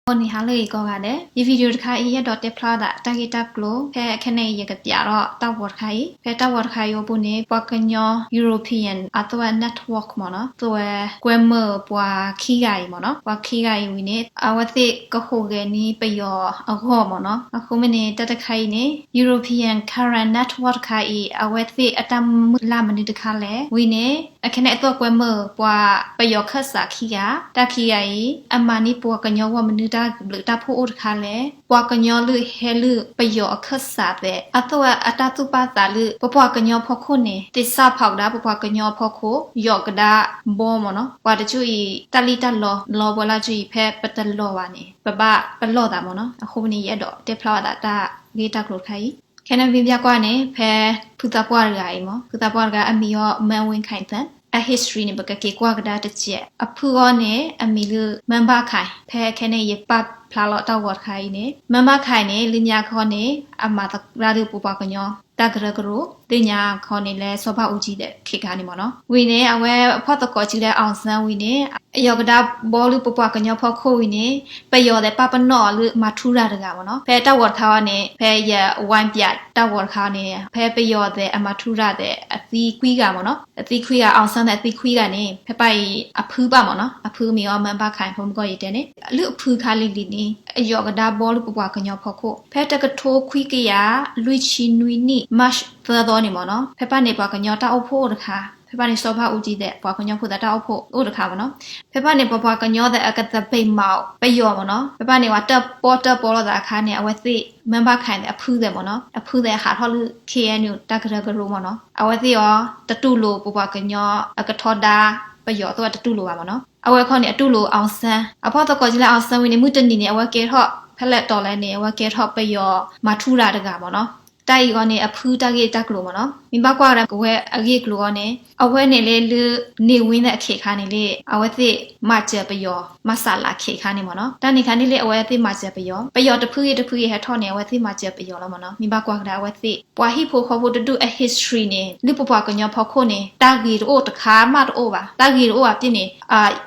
ဂီၤနံၤဟါလၢအဂ့ၤကိးဂၤဒဲး, ယ video တခါအံၤ ယအဲၣ်ဒိးတဲဖျါဝဲဒၣ်တၢ်ဂ့ၢ်တၢ်ကျိၤ, ဖဲခဲန့ၣ်အံၤ ယကပျးထီၣ်တၢ်ဂီၤတခါအံၤ, ဖဲတၢ်ဂီၤတခါအံၤအပူၤန့ၣ် ပှၤကညီ European အသဝဲ network မ့ၢ်နီၤ, သဝဲကွဲမုာ်ပှၤခံဂၤအံၤမ့ၢ်နီၤ, ပှၤခံဂၤအံၤဝံၤန့ၣ် အဝဲသ့ၣ်ကဟူးဂဲၤန့ၢ်ပယီၤအဂီၢ်မ့ၢ်နီၤ. အဃိမ့ၢ်န့ၣ် တၢ်တခါအံၤန့ၣ် European current network တခါအံၤ အဝဲသ့ၣ်အတၢ်မုၢ်လၢ်မနုၤတခါလဲၣ်, ဝံၤန့ၣ် အခဲန့ၣ်အသဝဲကွဲမုာ်ပှၤပယီၤခၢၣ်စးခံဂၤ, တၢ်ခံဂၤအံၤ အမၤန့ၢ်ပှၤကညီဂီၢ်မနုၤတၢ်ဘျုးတၢ်ဖှိၣ်အိၣ်တခါလဲၣ်, ပှၤကညီလုၢ်ဟဲလုၢ်ပယီၤအခၢၣ်စးသဲး အသဝဲအတၢ်သူၣ်ပာ်သးလၢ ပပှၤကညီဖီခိၣ်န့ၣ် သ့ၣ်စၢ်ဖီကဒါပပှၤကညီဖီခိၣ်, ယီၤကဒါဘီမ့ၢ်နီၤ, ပှၤတကၠိၢ်အံၤ တၢ်လံၣ်တၢ်လီလီပှၤလၢကၠိၢ်အံၤ ဖဲပတလီၤဘၣ်န့ၣ် ပဘၣ်ပလီၢ်သးမ့ၢ်နီၤ. အဃိမ့ၢ်န့ၣ် ယအဲၣ်ဒိးတဲဖျါဝဲဒၣ်တၢ်ဂ့ၢ်တၢ်ကျိၤတခါအံၤ, ခဲန့ၣ်မ့ၢ်ဘၣ်ကွၢ်န့ၣ် ဖဲဖုသးပှၢ်တဂၤအံၤမ့ၢ်, ဖုသးပှၢ်တဂၤအမံၤအီၤ မၢဝ့ၣ်ခၢၣ်သၢၣ်, အ history န့ၣ် ပကက့ၤကွၢ်ကဒါတစဲး, အဖုအီၤန့ၣ် အမံၤလၢ မၢဘၣ်ခၢၣ်, ဖဲခဲန့ၣ်ယပာ်ဖျါလီၤတၢ်ဂီၤတခါအံၤန့ၣ် မၢဘၣ်ခၢၣ်န့ၣ် လၢညါခီန့ၣ် အမၤသရၣ်ဒုးပပှၤကညီ တၢ်ကရၢကရိ, လၢညါခီန့ၣ်လၢစီၤဘၣ်အူကၠံသဲးခ့ခါန့ၣ်မ့ၢ်နီၤ. ဝံၤန့ၣ် အဝဲဖီၣ်သကိးစုလၢ အောင်ဆန်း ဝံၤန့ၣ် အယီၤကဒါဘီလၢပပှၤကညီဖီခိၣ်ဝံၤန့ၣ် ပယီၤသဲးပာ်ပနီၣ်အီၤလၢမၤထူရၤတဂၤမ့ၢ်နီၤ. ဖဲတၢ်ဂီၤတခါအံၤန့ၣ် ဖဲယဝါပၠးတၢ်ဂီၤတခါအံၤန့ၣ် ဖဲပယီၤသဲးအမၤထူရၤသဲးအသံခွံဂၤမ့ၢ်နီၤ, အသံခွံဂၤ အောင်ဆန်း သဲးအသံခွံဂၤန့ၣ် ဖဲပၢ်အံၤအဖုဘၣ်မ့ၢ်နီၤ, အဖုမ့ၢ်အီၤ မၢဘၣ်ခၢၣ် ဖိမုၣ်ကီၢ်ယတဲန့ၣ် လၢအဖုခါလံၤလံၤန့ၣ် အယီၤကဒါဘီလၢပပှၤကညီဖီခိၣ် ဖဲတကထိခွံကယၤလွံၢ်ဆံနွံနံၣ် March သၢသီန့ၣ်မ့ၢ်နီၤ. ဖဲပၢ်န့ၣ်ပှၤကညီတၢ်အိၣ်ဖှိၣ်အိၣ်တခါ, ဖဲပၢ်န့ၣ်စီၤဘၣ်အူကၠံသဲး ပှၤကညီဖိသးတၢ်အိၣ်ဖှိၣ်အိၣ်တခါမ့ၢ်နီၤ. ဖဲပၢ်န့ၣ်ပပှၤကညီသဲးအကသဘံးမၤပယီၤမ့ၢ်နီၤ. ဖဲပၢ်န့ၣ်ပှၤတၢၣ်ပီၣ်တၢၣ်ပီလိာ်သးအခါန့ၣ် အဝဲသ့ၣ် မၢဘၣ်ခၢၣ်န့ၣ် အဖုသဲးမ့ၢ်နီၤ, အဖုသဲးဟးထီၣ်လၢ KNU တၢ်ကရၢကရိမ့ၢ်နီၤ. အဝဲသ့ၣ်အီၤ တတူၢ်လိာ်ပပှၤကညီအကထီဒါပယီၤ အသဝဲတတူၢ်လိာ်ဘၣ်မ့ၢ်နီၤ. အဝဲခီန့ၣ် အတူၢ်လိာ် အောင်ဆန်း, အဖီၣ်သကိးစုလၢ အောင်ဆန်း ဝံၤန့ၣ် မုၢ်တနံၤန့ၣ် အဝဲကဲထီၣ် ဖဲလဲၣ်တီၤလဲၣ်န့ၣ် အဝဲကဲထီၣ်ပယီၤမၤထူရၤတဂၤမ့ၢ်နီၤ. တၢ်အံၤဂီၢ်န့ၣ် အဖုတၢ်ဂ့ၢ်တၢ်ကျိၤမ့ၢ်နီၤ. မ့ၢ်ဘၣ်ကွၢ်ကဒါပဝဲအဂ့ၢ်အကျိၤအဂီၢ်န့ၣ် အဝဲန့ၣ်လၢ နေဝင်း သဲးအခ့အခါန့ၣ်လၢ အဝဲသ့ၣ်မၤစၢၤပယီၤ မၤစးလးအခ့အခါန့ၣ်မ့ၢ်နီၤ. တၢ်န့ၣ်အခါန့ၣ်လၢအဝဲသ့ၣ်မၤစၢၤပယီၤ, ပယီၤတဖုဂ့ၤတဖုဂ့ၤဟဲထီၣ်န့ၣ် အဝဲသ့ၣ်မၤစၢၤပယီၤလီၤမ့ၢ်နီၤ. မ့ၢ်ဘၣ်ကွၢ်ကဒါအဝဲသ့ၣ် ပှၤဟံၣ်ဖိဃီဖိတဒူၣ်အ history န့ၣ် လၢပပှၤကညီဖီခိၣ်န့ၣ် တၢ်ဂ့ၤတအိၣ်တခါမးတအိၣ်ဘၣ်. တၢ်ဂ့ၤတအိၣ်ဘၣ်ပ့ၢ်န့ၣ်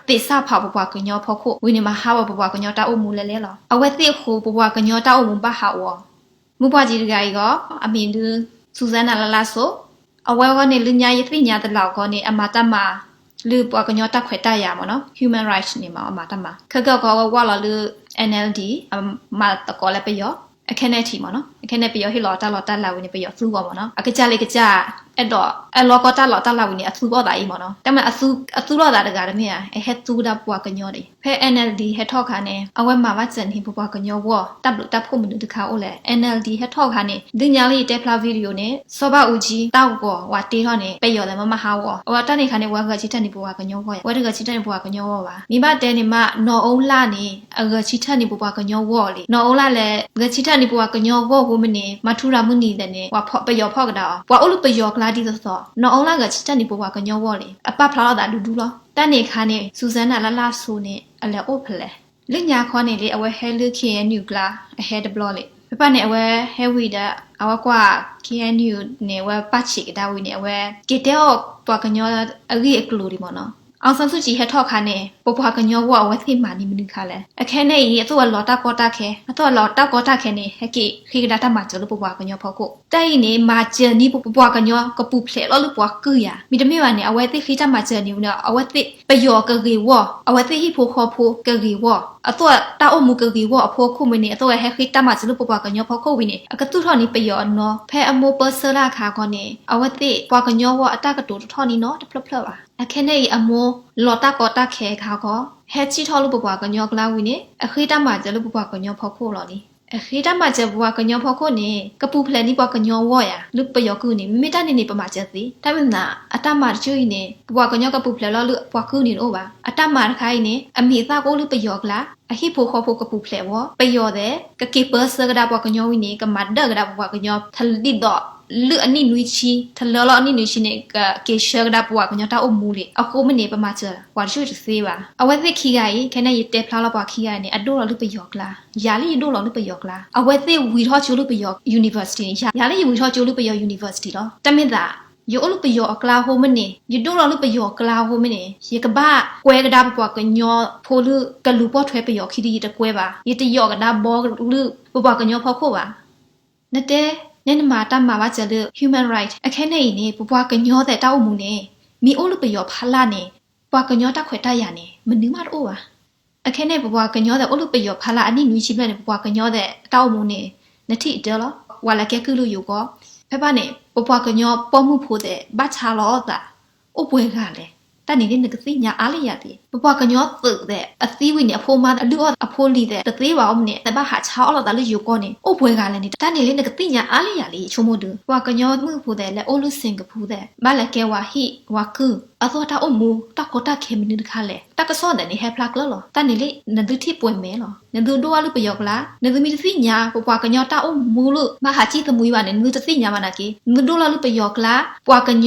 သ့ၣ်စၢ်ဖးပပှၤကညီဖီခိၣ် ဝံၤန့ၣ် မၤဟးဂီၤပပှၤကညီတၢ်အိၣ်မူလဲၣ်လဲၣ်လီၤ. အဝဲသ့ၣ်အဃိ ပပှၤကညီတၢ်အိၣ်မူဘၣ်ဟးဂီၤ မုၢ်ပှၢ်ကံတဂၤအံၤဂီၢ် အမံၤဒုး Susanna Lalashou, အဝဲဂီၢ်န့ၣ် လၢညါယသ့ၣ်ညါတလးအဂီၢ်န့ၣ် အမၤတၢ်မၤ လၢပှၤကညီတၢ်ခွဲးတၢ်ယာ်မ့ၢ်နီၤ, human rights န့ၣ်မ့ၢ် အမၤတၢ်မၤ, ခဲကၢၢ်ကီးအဝဲဝၢ်လီၤလၢ NLD အမၤသကိးလၢပယီၤ, အခဲန့ၣ်ထံးမ့ၢ်နီၤ, အခဲန့ၣ် ပယီၤဟ့ၣ်လီၤတၢ်လီတၢ်လၤဝံၤန့ၣ် ပယီၤသူအီၤမ့ၢ်နီၤ, အကစၢ်လၢကစၢ် အဲၣ်ဒိး အလီၢ်ကီတၢ်လီတၢ်လၤဝံၤန့ၣ် အသူအီၣ်သးအံၤမ့ၢ်နီၤ, တၢ်မၤအသူအီၣ်သးတဂၤတမ့ၢ်ဧါ, အဟဲသူကဒါပပှၤကညီန့ၣ် ဖဲ NLD ဟဲထီၣ်ခါန့ၣ် အဝဲမၤဘၣ်စၢၤန့ၢ်ပပှၤကညီဂီၢ် တၢ်ဘျုးတၢ်ဖှိၣ်မနုၤတခါအိၣ်လဲၣ်. NLD ဟဲထီၣ်ခါန့ၣ် ဒ်ညါလၢယတဲဖျါ video န့ၣ် စီၤဘၣ်အူကၠံတၢ်ဂီၤဝဲတ့ထီၣ်န့ၣ် ပယီၤသဲးမ့ၢ်မၤဟးဂီၤ, အဝဲတၢ်န့ၣ်ခါန့ၣ် အဝဲဂဲၤဆၢထၢၣ်န့ၢ်ပပှၤကညီဂီၢ်ဧါ, အဝဲတဂဲၤဆၢထၢၣ်န့ၢ်ပပှၤကညီဂီၢ်ဘၣ်. မ့ၢ်ဘၣ်တဲန့ၣ်မး နီၢ်အူလၢ်န့ၣ် အဂဲၤဆၢထၢၣ်န့ၢ်ပပှၤကညီဂီၢ်လံ. နီၢ်အူလၢ်လဲၤဂဲၤဆၢထၢၣ်န့ၢ်ပပှၤကညီဂီၢ်အဃိမ့ၢ်န့ၣ် မၤထူရၤမုၢ်နံၤသဲးန့ၣ် ပယီၤဖီၣ်ကဒါအီၤ, ပှၤအိၣ်လၢပယီၤကျါဒ်သိးသိး နီၢ်အူလၢ်ဂဲၤဆၢထၢၣ်န့ၢ်ပပှၤကညီဂီၢ်လံ. အပာ်ဖျါထီၣ်သးဒူဒူလီၤ. တၢ်န့ၣ်ခါန့ၣ် Susanna Lalashou န့ၣ် အလဲၤအိၣ်ဖဲလဲၣ်. လၢညါခီန့ၣ်လံ အဝဲဟဲလၢ KNU ကျါ အဟဲတဘျီလံ. ဖဲဖဲန့ၣ် အဝဲဟဲဝံၤဒီး အဝဲကွၢ် KNU န့ၣ် အဝဲပာ်ဆံးကဒါဝံၤန့ၣ် အဝဲက့ၤတဲအီၣ်ပှၤကညီအဂ့ၢ်အကျိၤဒံးမ့ၢ်နီၤ. အောင်ဆန်းစုကြည် ဟဲထီၣ်ခါန့ၣ် ပပှၤကညီဂီၢ်အဝဲသ့ၣ်မၤန့ၢ်မနုၤခါလဲၣ်. အခဲန့ၣ်အံၤ အသိးဝဲလီၤတၢ်ကီတၢ်ခဲ, အသိးဝဲလီၤတၢ်ကီတၢ်ခဲန့ၣ် ဟဲက့ၤဃ့ကဒါတၢ်မၤစၢၤလၢပပှၤကညီဖီခိၣ်. တၢ်အံၤန့ၣ် မၤစၢၤန့ၢ်ပပှၤကညီကပူၤဖျဲးလီၤလၢပှၤကုၢ်ယၤ. မ့တမ့ၢ်ဘၣ်န့ၣ် အဝဲသ့ၣ်ဃ့တၢ်မၤစၢၤန့ၣ်ဝံၤန့ၣ် အဝဲသ့ၣ်ပယီၤကဂ့ၤဝီၢ်, အဝဲသ့ၣ်ဟံၣ်ဖိဃီဖိကဂ့ၤဝီၢ်, အသိးတၢ်အိၣ်မူကဂ့ၤဝီၢ်အဖီခိၣ်မ့ၢ်န့ၣ် အသိးဝဲဟဲဃ့တၢ်မၤစၢၤလၢပပှၤကညီဖီခိၣ်ဝံၤန့ၣ် အကသူၣ်ထီၣ်န့ၢ်ပယီၤအနီၤ. ဖဲအမိၢ်ပၢဆှၢလၢအခါခီန့ၣ် အဝဲသ့ၣ်ပှၤကညီဂီၢ်အတၢ်ကတိၤတထီၣ်န့ၢ်နီတဖျၢၣ်ဖျၢၣ်ဘၣ်. အခဲန့ၣ်အံၤ အမိၢ်လီၤတၢ်ကီတၢ်ခဲအခါခီ ဟဲစံၣ်ထီၣ်လၢပပှၤကညီကျါဝံၤန့ၣ် အဃ့တၢ်မၤစၢၤလၢပပှၤကညီဖီခိၣ်လီၤလံ. အဃ့တၢ်မၤစၢၤပပှၤကညီဖီခိၣ်န့ၣ် ကပူၤဖျဲးန့ၢ်ပှၤကညီဂီၢ်ယၤ လၢပယီၤကုၢ်န့ၣ်. မ့မ့ၢ်တၢ်န့ၣ်န့ၣ် ပမၤစၢၤသ့. တၢ်မၤနၤ အတၢ်မၤတကၠိၢ်အံၤန့ၣ် ပပှၤကညီကပူၤဖျဲးလီၤလၢပှၤကုၢ်န့ၣ်တအိၣ်ဘၣ်. အတၢ်မၤတခါအံၤန့ၣ် အမံၤအသၣ်ကအိၣ်လၢပယီၤကျါ, အဟံၣ်ဖိဃီဖိကပူၤဖျဲးဝီၢ်, ပယီၤသဲး ကက့ၤပၢဆှၢကဒါပှၤကညီဝံၤန့ၣ် ကမၤဒၢၣ်ကဒါပပှၤကညီ ဒ်သိး လၢအနံၣ်နွံဆံ တလၢလီၤအနံၣ်နွံဆံန့ၣ် ကက့ၤဆှၢကဒါပပှၤကညီတၢ်အိၣ်မူလံ. အဃိမ့ၢ်န့ၣ် ပမၤစၢၤပှၤတကၠိၢ်တသ့ဘၣ်. အဝဲသ့ၣ်ခံဂၤအံၤ ခဲန့ၣ်ယတဲဖျါလီၤပှၤခံဂၤအံၤန့ၣ် အဒိၣ်လီၤလၢပယီၤကျါ, ယၤလၢယဒိၣ်လီၤလၢပယီၤကျါ. အဝဲသ့ၣ်ဝံၤထီၣ်ကၠိလၢပယီၤ university န့ၣ် ယၤလၢယဝံၤထီၣ်ကၠိလၢပယီၤ university လီၤ. တမ့ၢ်သး ယအိၣ်လၢပယီၤအကျါအဃိမ့ၢ်န့ၣ်, ယဒိၣ်လီၤလၢပယီၤအကျါအဃိမ့ၢ်န့ၣ်, ယကဘၣ်ကွဲကဒါပပှၤကညီဖိလၢကလူၤပိာ်ထွဲပယီၤခံဒီး ယတကွဲဘၣ်. ယတယိးကဒါဘီလၢပပှၤကညီဖီခိၣ်ဘၣ်. နတဲ, နဲနမၤတၢ်မၤဘၣ်စၢၤလၢ human right, အခဲန့ၣ်အံၤန့ၣ် ပပှၤကညီသဲးတၢ်အိၣ်မူန့ၣ် မ့ၢ်အိၣ်လၢပယီၤဖီလာ်န့ၣ်, ပှၤကညီတၢ်ခွဲးတၢ်ယာ်န့ၣ် မနုၤမးတအိၣ်ဘၣ်. အခဲန့ၣ် ပပှၤကညီသဲးအိၣ်လၢပယီၤဖီလာ်အနံၣ်နွံဆံဘျဲၣ်န့ၣ် ပပှၤကညီသဲးတၢ်အိၣ်မူန့ၣ် နထံၣ်အတၢၢ်လီၤ. ပှၤလဲၤကဲကုၢ်လၢယိၤကီၢ်, ဖဲဘၣ်န့ၣ် ပပှၤကညီပိာ်မုၣ်ဖိသဲး ဘၣ်ဆါလီၤအီၣ်သး အိၣ်ပှဲၤဂၤလဲၣ်. တၢ်န့ၣ်လၢနကသ့ၣ်ညါအါလၢယၤသ့. ပပှၤကညီသုးသဲးအသံဝံၤန့ၣ် အဖိမါအလုၢ်အီၣ်အဖိလံၤသဲးတသ့ဘၣ်အီၤမ့ၢ်န့ၣ် သဲးဘၣ်ဟးဆါအီၣ်လိာ်သးလၢယိၤကီၢ်န့ၣ် အိၣ်ပှဲၤဂၤလဲၣ်န့ၣ် တၢ်န့ၣ်လၢနကသ့ၣ်ညါအါလၢယၤလံ ယဆိကမိၣ်ဒီး ပှၤကညီမုၣ်ဖိသဲးလဲၤအိၣ်လၢ Singapore သဲး ဘၣ်လဲၤကဲဝၤဟံၣ်ဝၤကုၢ် အသီၣ်တၢ်အိၣ်မူ တၢ်ကီတၢ်ခဲမနုၤတခါလဲၣ်. တၢ်ကစီၣ်သဲးန့ၣ် ဟဲဖျါကျၢၢ်လီၤ. တၢ်န့ၣ်လၢနသုထံၣ်ပှဲၤမဲာ်လီၤ. နသုဒိၣ်ထီၣ်လၢပယီၤကျါ, နသုမ့ၢ်တသ့ၣ်ညါ ပပှၤကညီတၢ်အိၣ်မူလၢ ဘၣ်ဟးစံၣ်သမူဘၣ်န့ၣ် နသုတသ့ၣ်ညါဘၣ်နာ်က့. နသုဒိၣ်လီၤလၢပယီၤကျါ, ပှၤကညီ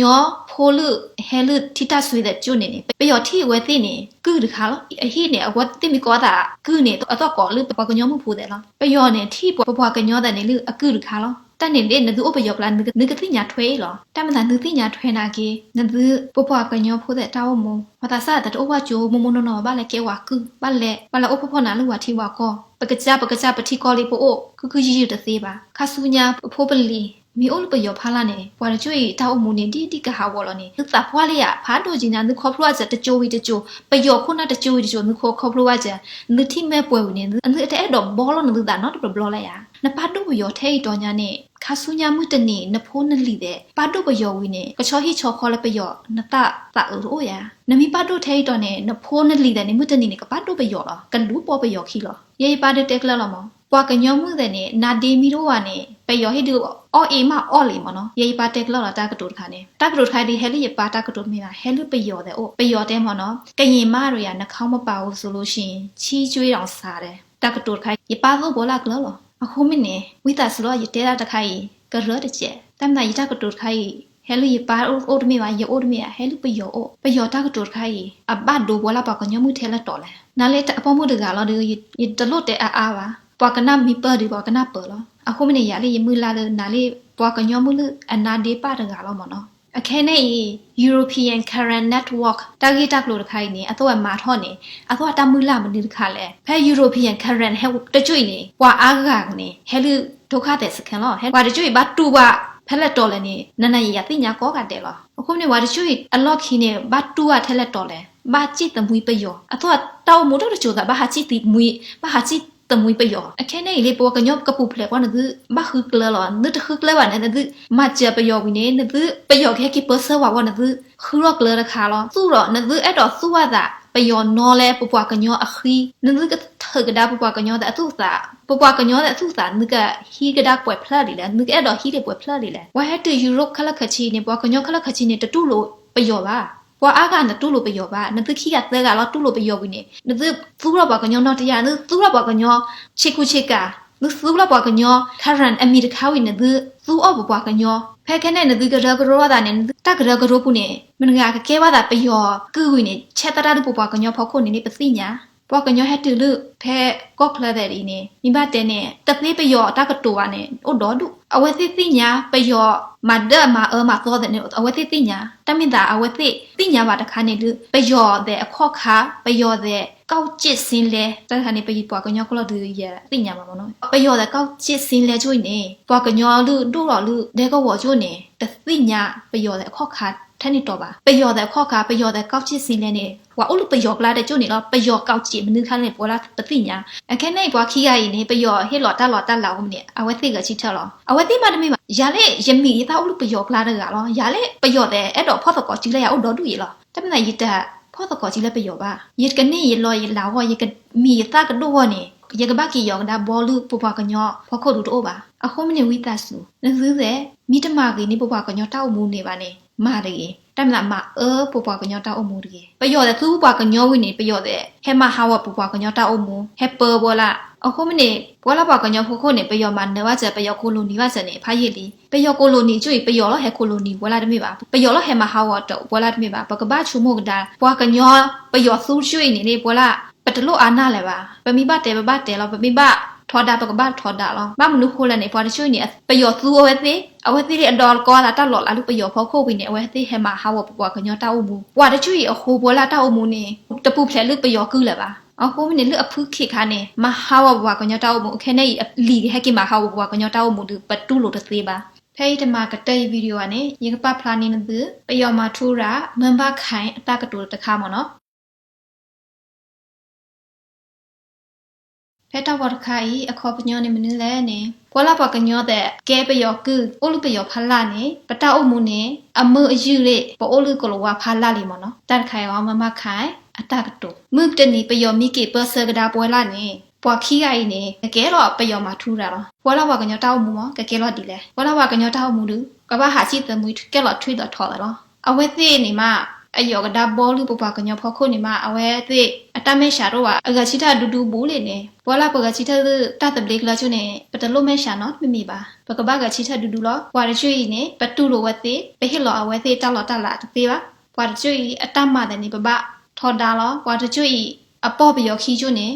ဖိလၢ ဟဲလၢထံတၢ်စွ့သဲးတကၠိန့ၣ်န့ၣ် ပယီၤထံၣ်အဝဲသ့ၣ်န့ၣ် ကုၢ်တခါလီၤ. အဟံၣ်န့ၣ် အဝဲသ့ၣ်မ့ၢ်ကိးအသးကုၢ်န့ၣ် အသီၣ်ကိးလၢပပှၤကညီမုၣ်ဖိသဲးလီၤ. ပယီၤန့ၣ်ထံၣ်ပပှၤကညီသဲးန့ၣ်လၢအကုၢ်တခါလီၤ. တၢ်န့ၣ်လၢနသုအိၣ်ပယီၤကျါ နသုကသ့ၣ်ညါထွဲအံၤလီၤ. တၢ်မၤသးနသုသ့ၣ်ညါထွဲနာ်က့ နသုပပှၤကညီဖိသဲးတၢ်အိၣ်မူ ပှၤသးစၢ်တအိၣ်ဘၣ်ကၠိမိၢ်မိၢ်နီၢ်နီၢ် ဘၣ်လဲၤကဲဝၤကုၢ် ဘၣ်လဲၤ ဘၣ်လဲၤအိၣ်ဖှီၣ်ဖှီၣ်နၤလၢဝၤထံဝၤကီၢ် ပကစၢ်ပကစၢ်ပထံကီၢ်လံပအိၣ် ကုၢ်ကုၢ်ယုၢ်ယုၢ်တသ့ဘၣ်. ခါဆူညါပဖိပလံၤ မ့ၢ်အိၣ်လၢပယီၤဖီလာ်န့ၣ် ပှၤတကၠိအံၤတၢ်အိၣ်မူန့ၣ် ဒ်ဒ်ကဟးဂီၤလီၤန့ၣ် သုသးပှၢ်လၢယၤ ဖးဒိၣ်ကံနၤ သုခီဖျိအစၢၤတကၠိဝံၤတကၠိ ပယီၤခိၣ်နၢ်တကၠိဝံၤတကၠိ သုခီဖျိဘၣ်စၢၤ နသုထံၣ်မဲာ်ပှဲၤဝံၤန့ၣ် နသုတအဲၣ်ဒိးဘီလီၤနသုသးနီတဘျီဘျီလၢယၤ. နပာ်ဒိၣ်ပယီၤထဲအံၤတီညါန့ၣ် ခါဆူညါမုၢ်တနံၤ နဖိနလံၤသဲး ပာ်ဒိၣ်ပယီၤဝံၤန့ၣ် ကဆီဟံၣ်ဆီဃီလၢပယီၤ နတၢ်သးအုးတအိၣ်ယၤ. နမ့ၢ်ပာ်ဒိၣ်ထဲအံၤတီန့ၣ် နဖိနလံၤသဲးန့ၣ် မုၢ်တနံၤန့ၣ် ကပာ်ဒိၣ်ပယီၤလီၤ ကလူၤပိာ်ပယီၤခံလီၤ. ယဲယပၢ်ဒုးတဲကျၢၢ်လီၤမး ပှၤကညီမုၣ်သဲးန့ၣ် နါဒ့မံတအိၣ်ဘၣ်န့ၣ် ပယီၤဟ့ၣ်ဒုးအီၣ်အ့ၣ်မးအီၣ်လံမးနီၤ. ယဲယပၢ်တဲကျၢၢ်လီၤတၢ်ကတိၤတခါန့ၣ် တၢ်ကတိၤတခါဒ်ဟဲလၢယပၢ်တၢ်ကတိၤတမ့ၢ်ဘၣ် ဟဲလၢပယီၤသဲးအိၣ် ပယီၤတဲမးနီၤ ကရင်မးရယၤ နှာခေါင်းမပါဘူးဆိုလို့ရှိရင် ချီးကျွေးတောင်စားတယ် တၢ်ကတိၤတခါ ယပၢ်သိၣ်ဘီလၢကျၢၢ်လီၤ. အဃိမ့ၢ်န့ၣ် ဝံသးစူၤလီၤ ယတဲဒၣ်တခါအံၤ ကရၢတစဲး တၢ်မၤယတၢ်ကတိၤတခါအံၤ ဟဲလၢယပၢ်အိၣ်တမ့ၢ်ဘၣ် ယအိၣ်တမ့ၢ်ဘၣ် ဟဲလၢပယီၤအိၣ် ပယီၤတၢ်ကတိၤတခါအံၤ အဘၣ်ဒိဘီလၢပှၤကညီမုၣ်ထဲလဲၣ်တီၤလဲၣ်. နၤလၢအပိာ်မုၣ်တဂၤလီၤဒီး ယတလိၣ်တဲအါအါဘၣ် ပှၤကနၣ်မ့ၢ်ပၢၢ်ဒီး ပှၤကနၣ်ပၢၢ်လီၤ. အဃိမ့ၢ်န့ၣ် ယၤလၢယမုၢ်လၢ်လၢ နၤလၢပှၤကညီမုၣ်လၢအနါဒ့ပၢ်တဂၤလီၤမးနီၤ. အခဲန့ၣ်အံၤ European Karen Network တၢ်ဂ့ၢ်တၢ်ကျိၤတခါအံၤန့ၣ် အသီၣ်ဝဲမၤထီၣ်န့ၣ် အသီၣ်ဝဲတၢ်မုၢ်လၢ်မနုၤတခါလဲၣ်. ဖဲ European Karen ဟဲတကၠိအံၤန့ၣ် ပှၤအါဂၤန့ၣ် ဟဲလၢ ဒုက္ခသည်စခန်းလီၤ. ဟဲပှၤတကၠိအံၤဘၣ်တူၢ်ဘၣ် ဖဲလဲၣ်တီၤလဲၣ်န့ၣ် နၤနၤယၤယၤသ့ၣ်ညါကိးဂၤဒဲးလီၤ. အဃိန့ၣ် ပှၤတကၠိအံၤအလီၢ်ခံန့ၣ် ဘၣ်တူၢ်ဘၣ်ထဲလဲၣ်တီၤလဲၣ် ဘၣ်စံၣ်သမူပယီၤ အသီၣ်တၢ်အိၣ်မူတကၠိၤသး ဘၣ်ဟးစံၣ်သမူ ဘၣ်ဟးစံၣ်သမူပယီၤ. အခဲန့ၣ်အံၤလၢပှၤကညီကပူၤဖျဲးပှၤ နသုဘၣ်ဃုကျၢၤလီၤ. နသုတဃုကျၢၤဘၣ်န့ၣ် နသုမၤစၢၤပယီၤဝံၤန့ၣ် နသုပယီၤကဟဲက့ၤပၢဆှၢပှၤဝဲ နသုဃုထီၣ်ကျၢၤတခါလီၤ. သူၣ်ဒီး နသုအဲၣ်ဒိးသူၣ်ဘၣ်သး ပယီၤနီၤလဲၣ် ပပှၤကညီအဃံ နသုကထုးကဒါပပှၤကညီသဲးအသူၣ်အသး ပပှၤကညီသဲးအသူၣ်အသး နသုကဟံးကဒါပှဲၤဖျၢၣ်ဒ်လဲၣ် နသုကအဲၣ်ဒိးဟံးဒံးပှဲၤဖျၢၣ်ဒ်လဲၣ်. ပှၤဟဲတုၤ Europe ခဲလၢာ်ခဲဆ့န့ၣ် ပှၤကညီခဲလၢာ်ခဲဆ့န့ၣ် တတူၢ်လိာ်ပယီၤဘၣ်. ပှၤအါဂၤနတူၢ်လိာ်ပယီၤဘၣ် နသုခံဂၤသၢဂၤလီၤတူၢ်လိာ်ပယီၤဝံၤန့ၣ် နသုသူၣ်ထီၣ်ပှၤကညီနီၢ်တယၢ် နသုသူၣ်ထီၣ်ပှၤကညီ ဆ့ကူဆ့ကၤ နသုသူၣ်ထီၣ်ပှၤကညီ Karen အမံၤတခါဝံၤ နသုသူၣ်အီၣ်ပပှၤကညီ ဖဲခဲန့ၣ် နသုကရၢကရိအသးန့ၣ် တၢ်ကရၢကရိပူၤန့ၣ် မတၤဂၤကကဲဘၣ်သးပယီၤကုၢ်ဝံၤန့ၣ် ဆဲးသၢတၢ်ဒုးပပှၤကညီဖီခိၣ်န့ၣ်လၢပသ့ၣ်ညါ ပှၤကညီဟဲတုၤလၢဖဲကီၢ်ချၢသဲးဒ်အံၤန့ၣ် မ့ၢ်ဘၣ်တဲန့ၣ် တသ့ပယီၤတၢ်ကတိၤဘၣ်န့ၣ် အိၣ်ဒီဒူၣ် အဝဲသ့ၣ်သ့ၣ်ညါ ပယီၤမၤဒၢမၤအၢမၤသီသဲးန့ၣ် အဝဲသ့ၣ်သ့ၣ်ညါ တၢ်မ့ၢ်သးအဝဲသ့ၣ်သ့ၣ်ညါဘၣ်တခါန့ၣ်လၢ ပယီၤသဲးအခီၣ်ခါ ပယီၤသဲး ကောက်ကျစ်စင်းလဲ တၢ်တခါန့ၣ် ပယီၤပှၤကညီကလီၢ်ဒုးယသ့ၣ်ညါဘၣ်မးနီၤ ပယီၤသဲး ကောက်ကျစ်စင်းလဲ ကၠိအံၤန့ၣ် ပှၤကညီလုၢ်ဒိၣ်ထီၣ်လၢဒဲကဝီၤကၠိန့ၣ် တသ့ၣ်ညါပယီၤသဲးအခီၣ်ခါထဲန့ၣ်တီၤဘၣ် ပယီၤသဲးအခီၣ်ခါ ပယီၤသဲး ကောက်ကျစ်စင်းလဲ န့ၣ် ပှၤအိၣ်လၢပယီၤကျါတကၠိန့ၣ်လီၤ ပယီၤ ကောက်ကျစ် မနုၤခါန့ၣ် ပဝဲလၢပသ့ၣ်ညါ အခဲန့ၣ်အံၤ ပှၤခံဂၤအံၤန့ၣ် ပယီၤဟ့ၣ်လီၤတၢ်လီတၢ်လၤအဃိန့ၣ် အဝဲသ့ၣ်ဂဲၤဆၢထၢၣ်လီၤ အဝဲသ့ၣ်မးတမ့ၢ်ဘၣ် ယၤလၢယမံၤယသၣ်အိၣ်လၢပယီၤကျါတဂၤလီၤ ယၤလၢပယီၤသဲးအဲၣ်ဒိးဖီၣ်သကိးစုလၢယၤအိၣ်ဒီဒူၣ်အံၤလီၤ တၢ်မ့ၢ်သးယတဖီၣ်သကိးစုလၢပယီၤဘၣ် ယကန့ၢ်ယလီယလၤအဂီၢ် ယကမံၤယသၣ်ကဒိၣ်အဂီၢ်န့ၣ် ယကဘၣ်က့ၤယီၤကဒါဘီလၢပပှၤကညီဖီခိၣ်ဒူတအိၣ်ဘၣ် အဃိမ့ၢ်န့ၣ် ဝံသးစူၤ နသုသဲး မ့ၢ်တမၤဂ့ၤန့ၢ်ပပှၤကညီတၢ်အိၣ်မူန့ၣ်ဘၣ်န့ၣ် မၤတဂ့ၤ တၢ်မ့ၢ်သးမၤအၢပပှၤကညီတၢ်အိၣ်မူတဂ့ၤ ပယီၤသဲးသူပှၤကညီဝံၤန့ၣ် ပယီၤသဲး ဟဲမၤဟးဂီၤပပှၤကညီတၢ်အိၣ်မူ ဟဲပၢပှၤလၢ အဃိမ့ၢ်န့ၣ် ပှၤလၢပှၤကညီဖီခိၣ်န့ၣ် ပယီၤမၤနၢၤဘၣ်စၢၤ ပယီၤကိးလိာ်နံၤဘၣ်စၢၤန့ၣ် ဖးယံာ်လံ ပယီၤကိးလိာ်နံၤကၠိအံၤ ပယီၤလီၤဟဲကိးလိာ်နံၤပှၤလၢတမ့ၢ်ဘၣ် ပယီၤလီၤဟဲမၤဟးဂီၤတပှၤလၢတမ့ၢ်ဘၣ် ပကဘၣ်ဆိကမိၣ်ကဒါ ပှၤကညီ ပယီၤသူကၠိအံၤန့ၣ်န့ၣ် ပှၤလၢ ပတလိၣ်အါနၢ်လၢၤဘၣ် ပမ့ၢ်ဘၣ်တဲပဘၣ်တဲလီၤ ပမ့ၢ်ဘၣ် ထီဒါပကဘၣ်ထီဒါလီၤ. ဘၣ်မနုၤဃိလဲၣ်န့ၣ် ပှၤတကၠိအံၤန့ၣ် ပယီၤသူအဝဲသ့ၣ်, အဝဲသ့ၣ်လၢအဒီကီသးတၢ်လီၤလးလၢပယီၤဖီခိၣ်ဝံၤန့ၣ် အဝဲသ့ၣ်ဟဲမၤဟးဂီၤပပှၤကညီတၢ်အိၣ်မူ. ပှၤတကၠိအံၤအဃိပှၤလၢအတၢ်အိၣ်မူန့ၣ် တပူၤဖျဲးလၢပယီၤကုၢ်လၢၤဘၣ်. အဃိမ့ၢ်န့ၣ်လၢအဖုခ့ခါန့ၣ် မၤဟးဂီၤပပှၤကညီတၢ်အိၣ်မူ, ခဲန့ၣ်အံၤအလံၤကဟဲက့ၤမၤဟးဂီၤပပှၤကညီတၢ်အိၣ်မူဒီး ပတူၢ်လိာ်တသ့ဘၣ်. ဖဲယတမၤကတၢၢ်ယ video န့ၣ် ယကပာ်ဖျါန့ၢ်နသု ပယီၤမၤထူရၤ မၢဘၣ်ခၢၣ် အတၢ်ကတိၤတခါမ့ၢ်နီၤ. ဖဲတၢ်ဝီတခါအံၤ အခီပညီန့ၣ်မနုၤလဲၣ်န့ၣ် ပှၤလၢပှၤကညီသ့ၣ် ကဲပယီၤကုၢ် အိၣ်လၢပယီၤဖီလာ်န့ၣ် ပတၢ်အိၣ်မူန့ၣ် အမုာ်အယုၢ်လၢ ပအိၣ်လၢကလၤဝါဖီလာ်လံမ့ၢ်နီၤ. တၢ်တခါအံၤ မၢဘၣ်ခၢၣ် အတၢ်ကတိၤ မုၢ်တနံၤပယီၤမ့ၢ်က့ၤပၢဆှၢကဒါပှၤလၢ်န့ၣ် ပှၤခံဂၤအံၤန့ၣ် ကကဲလီၤပယီၤမၤထူရၤလီၤ. ပှၤလၢပှၤကညီတၢ်အိၣ်မူမ့ၢ် ကကဲလီၤဒ်လဲၣ်. ပှၤလၢပှၤကညီတၢ်အိၣ်မူဒီး ကဘၣ်ဟးဆံၣ်သးမှံ ကဲလီၤထွံၣ်ဒီးထိးသးလီၤ. အဝဲသ့ၣ်န့ၣ်မး အယီၤကဒါဘီလၢပပှၤကညီဖီခိၣ်န့ၣ်မး အဝဲသ့ၣ်အတၢ်မဲာ်ဆှးတအိၣ်ဘၣ်, အဂဲၤဆၢထၢၣ်ဒူဒူဘူးလံန့ၣ် ပှၤလၢပဂဲၤဆၢထၢၣ်လၢတၢ်သဘျ့ကလၢကၠိန့ၣ် ပတလိၣ်မဲာ်ဆှးနီတမံၤဘၣ်. ပကဘၣ်ဂဲၤဆၢထၢၣ်ဒူဒူလီၤ. ပှၤတကၠိအံၤန့ၣ် ပတူၢ်လိာ်အဝဲသ့ၣ်, ပဟ့ၣ်လီၤအဝဲသ့ၣ်တၢ်လီတၢ်လးတသ့ဘၣ်. ပှၤတကၠိအံၤအတၢ်မၤသးန့ၣ် ပဘၣ်ထီဒါလီၤ. ပှၤတကၠိအံၤ အပိာ်ပယီၤခံကၠိန့ၣ်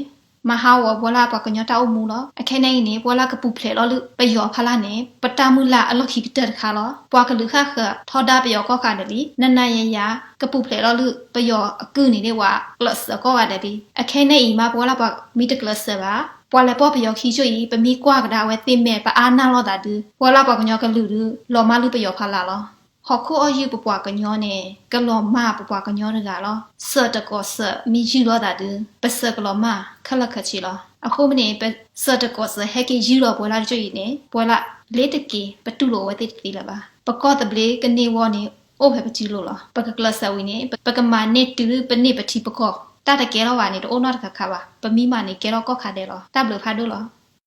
မၤဟးဂီၤပှၤလၢပှၤကညီတၢ်အိၣ်မူလီၤ. အခဲန့ၣ်အံၤန့ၣ် ပှၤလၢကပူၤဖျဲးလီၤလၢပယီၤဖီလာ်န့ၣ် ပတၢ်မုၢ်လၢ်အလီၢ်ခံကတၢၢ်တခါလီၤ. ပှၤကလုာ်ဃၣ်ဃၢၤထီဒါပယီၤကိးဂၤဒဲးလံ. နၤနၤယၤယၤ ကပူၤဖျဲးလီၤလၢပယီၤအကုၢ်န့ၣ်ဒ်ဝဲကျဲးစၢးကိးဂၤဒဲးလံ. အခဲန့ၣ်အံၤမး ပှၤလၢပှၤမ့ၢ်တကျဲးစၢးဘၣ်, ပှၤလဲၤပိာ်ပယီၤခံကၠိအံၤ ပမ့ၢ်ကွၢ်ကဒါအဝဲသ့ၣ်မဲာ် ပအါနၢ်လိာ်သးဒီး ပှၤလၢပှၤကညီကလုာ်ဒီး လီၤမၢ်လၢပယီၤဖီလာ်လီၤ. ဟီၣ်ခိၣ်အီၣ်ယုၢ်ပပှၤကညီန့ၣ် ကလီၤမၢ်ပပှၤကညီတဂၤလီၤ. စၢၤတကိးစၢၤမ့ၢ်ယုၢ်လိာ်သးဒီး ပစၢၤကလီၤမၢ်ခဲလၢာ်ခဲဆ့လီၤ. အဃိမ့ၢ်န့ၣ် ပစၢၤတကိးစၢၤဟဲက့ၤယုၢ်လီၤပှၤလၢတကၠိအံၤန့ၣ် ပှၤလၢလ့ၤတက့ၤ ပတူၢ်လိာ်အဝဲသ့ၣ်တသ့လၢၤဘၣ်. ပကီၢ်သဘျ့ကန့ၢ်ဝီန့ၣ် အိၣ်ဖဲပစုလိၤလီၤ. ပကကျဲးစၢးဝံၤန့ၣ် ပကမၤန့ၢ်တုၤပန့ၢ်ပထံပကီၢ်. တၢ်တကဲထီၣ်ဘၣ်န့ၣ် တအိၣ်နီတခါခါဘၣ်. ပမ့ၢ်မၤန့ၣ် ကဲထီၣ်ကိးခါဒဲးလီၤ. တၢ်ဘျုးဖးဒိၣ်လီၤ.